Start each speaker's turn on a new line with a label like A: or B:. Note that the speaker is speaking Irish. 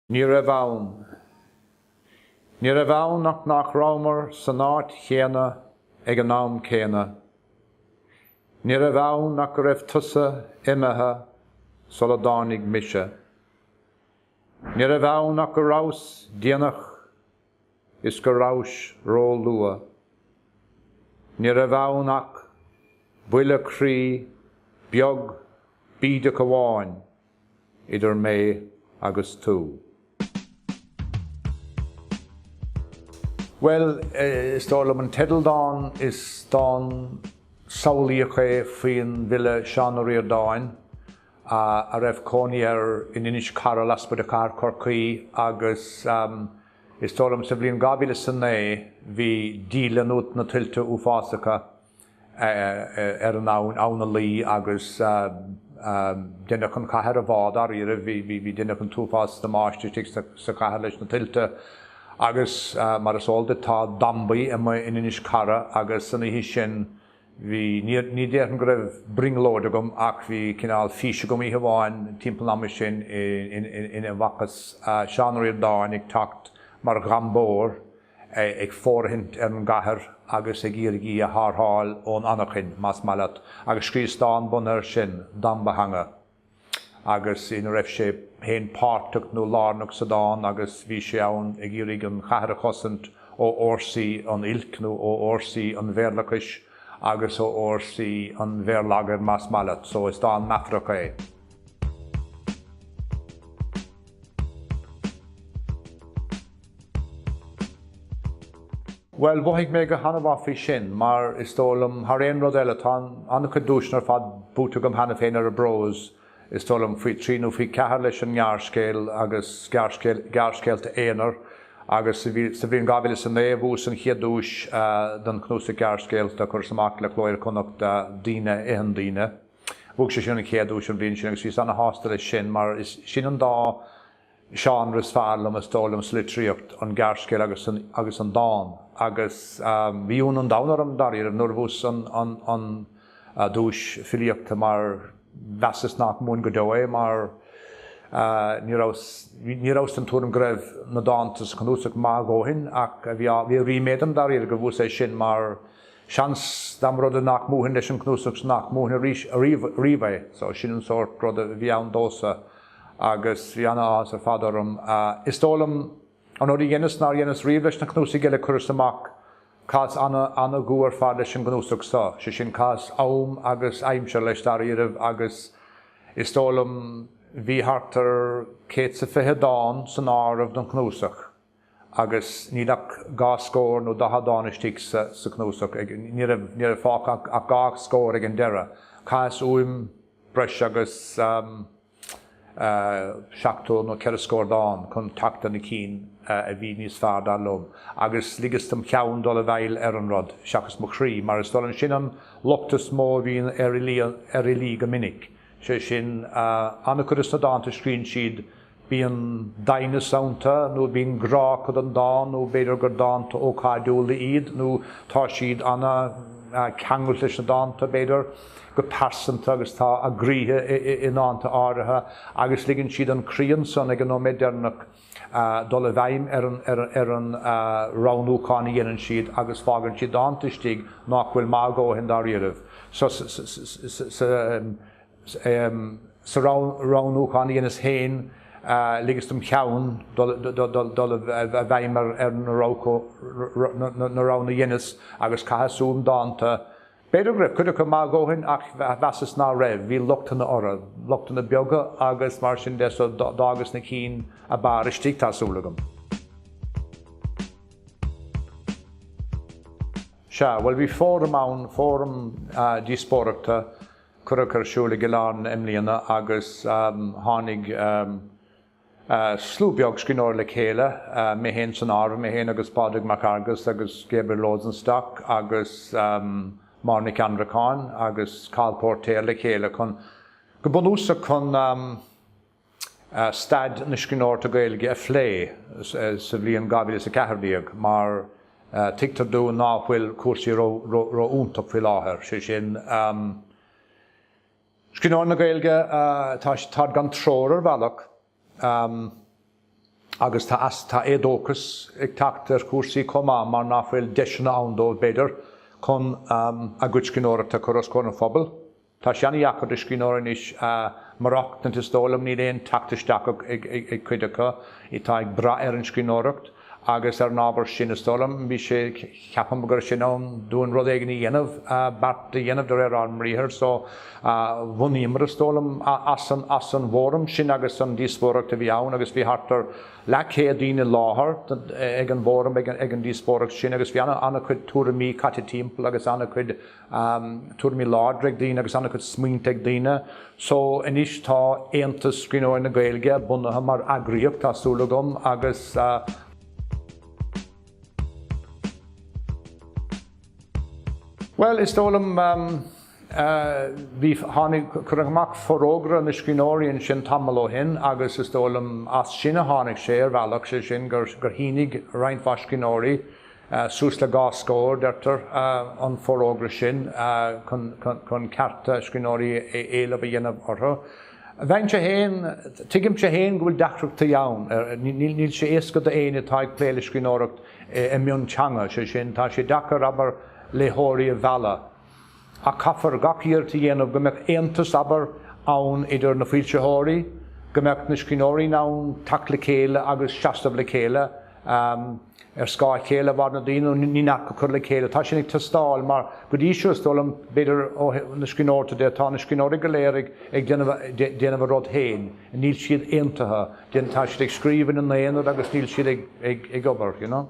A: Ní raibh ann. Ní raibh ann ach nach rabhamar san áit chéanna ag an am céanna. Ní raibh ann ach go raibh tusa imithe sula dtáinig mise. Ní raibh ann ach go rabhas déanach is go rabhais ró-luath. Ní raibh ann ach buille croí beag bídeach amháin idir mé agus tú. Bhuel, is dóigh liom an teideal dán, is dán samhlaíoch é faoin bhfile Seán Ó Ríordáin, a raibh cónaí air in Inis Cara lasmuigh de chathair Chorcaí agus is dóigh liom sa bhliain 2009 bhí díleá na tuilte uafásacha ar an abhainn, Abhainn na Laoi agus deineadh an chathair a bhá dáiríre, bhí deineadh an t-uafás damáiste istigh sa chathair leis na tuilte agus mar is eol duit tá dambaí amuigh in Inis Cara agus an oíche sin bhí, ní déarfainn go raibh brionglóid agam ach bhí cineál fís agam oíche amháin timpeall an ama sin ina bhfacas Seán Ó Ríordáin ag teacht mar dhambóir ag fóirithint ar an gcathair agus ag iarraidh í a tharrtháil ón anachain, más maith leat, agus scríos dán bunaithe air sin, Dambatheanga, agus ina raibh sé féin páirteach nó lárnach sa dán agus bhí sé ann ag iarraidh an chathair a chosaint ó fhórsaí an oilc nó ó fhórsaí an Bhéarlachais agus ó fhórsaí an bhéarlagair, más maith leat. So, is dán meafarach é. Bhuel, mhothaigh mé go han-mhaith faoi sin, mar is dóigh liom, thar aon rud eile, tá an-chuid duaiseanna ar fad buaite agam cheana féin ar an bprós, is dóigh liom, faoi thrí nó faoi cheathair leis an ngearrscéal agus gearrscéalta aonair, agus sa bhliain 2009 bhuas an chéad duais don chnuasach gearrscéalta a chuireas amach le Cló Iar-Chonnacht, Daoine a Itheann Daoine. Bhuaigh sé sin an chéad duais an bhliain sin agus bhíos ana-shásta leis sin mar is sin an dá seánra is fearr liom, is dóigh liom, sa litríocht, an gearrscéal agus an agus an dán. Agus bhí ionadh an domhain orm, dáiríre, nuair a bhuas an an an duais filíochta mar mheasas nach mbuafainn go deo é mar ní rabhas ní rabhas den tuairim go raibh na dánta sa chnuasach maith a dhóthain ach bhí bhí ríméad orm dáiríre go bhuas é sin mar seans dá mba rud é nach mbuafainn leis an gcnuasach nach mbuafainn arís ariamh riamh é. So sin an sórt ruda a bhí ann domhsa. agus bhí ana-áthas ar fad orm. Is dóigh liom, an rud a dheineas nár dheineas riamh leis na cnuasaigh eile a chuireas amach, chaitheas ana-ana-ghuth ar fad leis an gcnuasach so, sé sin, chaitheas am agus aimsir leis dáiríribh agus is dóigh liom bhí thart ar 120 dán san áireamh don chnuasach agus níl ach dhá scór nó 40 dán istigh sa cnuasach, ní raibh, ní raibh fágtha ach dhá scór ag an deireadh. Chaitheas uaim breis agus 70 nó ceithre scór dán chun teacht ar na cinn a bhí níos fearr, dar liom, agus ligeas dom cheann dul i bhfeighil ar an rud, seachas mo chroí, mar is dóigh liom sin an locht is mó a bhíonn ar fhilí go minic, sé sin, an-chuid de na dánta a scríonn siad, Bíonn doimhneas iontu, nó bíonn grá acu don dán, nó b'fhéidir gur dánta ócáidiúla iad, nó tá siad ana-cheangailte leis na dánta, b'fhéidir, go pearsanta agus tá a gcroíthe i ndánta áirithe agus ligeann siad an croí ansan ag an nóiméad deireanach dul i bhfeidhm ar an roghnúchán a dhéanann siad agus fágann siad dánta istigh nach bhfuil maith a dhóthain dáiríribh. So, Sa roghnúchán a dheineas féin, ligeas dom cheann dul i bhfeidhm ar na roghanna a dheineas agus chaitheas uaim dánta, b'fhéidir go raibh cuid acu maith a dhóthain ach mheasas ná raibh, bhí lochtanna orthu, lochtanna beaga agus mar sin de so d'fhágas na cinn ab fhearr istigh, tá súil agam. Sea, bhuel bhí fóram ann, fóram díospóireachta, Cuireadh ar siúl i gCill Airne i mbliana agus tháinig slua beag scríbhneoirí le chéile, mé féin san áireamh, mé féin agus Pádraig Mac Fhearghais agus Gabriel Rosenstock agus Máire Nic Annracháin agus Cathal Póirtéir le chéile chun, go bunúsach chun, staid na scríbhneoireachta Gaeilge a phlé sa bhliain 2014 mar tuigtear dúinn ná fuil cúrsaí ró-iontach faoi láthair, sé sin, scríbhneoirí na Gaeilge, tá, táid gan treoir ar bhealach. Agus tá tá éadóchas ag teacht ar chúrsaí chomh maith mar nach bhfuil deiseanna ann dóibh, b'fhéidir, chun a gcuid scríbhneoireachta a chur os comhair an phobail. Tá sé an-dheacair do scríbhneoirí anois maireachtaint, is dóigh liom, níl aon teacht isteach ag cuid acu atá ag brath ar an scríbhneoireacht agus ar an ábhar sin, is dóigh liom, bhí sé, ceapaim go raibh sé in am dúinn rud éigin a dhéanamh, beart a dhéanamh de réir ár mbriathair so bhunaíomar, is dóigh liom, as an, as an bhfóram sin agus an díospóireacht a bhí ann agus bhí thart ar leathchéad daoine i láthair ag an bhfóram, ag an díospóireacht sin agus bhí an-chuid tuairimí caite timpeall agus an-chuid tuairimí láidre ag daoine agus an-chuid smaointe ag daoine. So anois tá Aontas Scríbhneoirí na Gaeilge bunaithe mar eagraíocht, tá súil agam, agus. Bhuel, is dóigh liom, bhí, tháinig, cuireadh amach Forógra na Scríbhneoirí ansin tamall ó shin agus is dóigh liom as sin a tháinig sé ar bhealach, sé sin gur, gur shínigh roinnt mhaith scríbhneoirí, suas le dhá scór, deirtear, an forógra sin chun cearta scríbhneoirí a éileamh a dhéanamh orthu. Bheinnse féin, tuigimse féin go bhfuil deacrachtaí ann. Níl sé éasca d'éinne atá ag plé le scríbhneoireacht i mionteanga, sé sin, tá sé deacair, abair, léitheoirí a mhealladh. Ach caithfear gach iarracht a dhéanamh go mbeadh aontas, abair, ann idir na foilsitheoirí, go mbeadh na scríbhneoirí in ann teacht le chéile agus seasamh le chéile ar scáth a chéile i bhfad na daoine nó ní neart go cur le chéile. Tá sin ag teastáil mar go dtí seo is dóigh liom, b'fhéidir ó thaobh na scríbhneoireachta de, tá na scríbhneoirí go léir ag ag déanamh déanamh a rud féin, níl siad aontaithe, tá siad ag scríobh ina n-aonar agus níl siad ag ag ag obair, you know.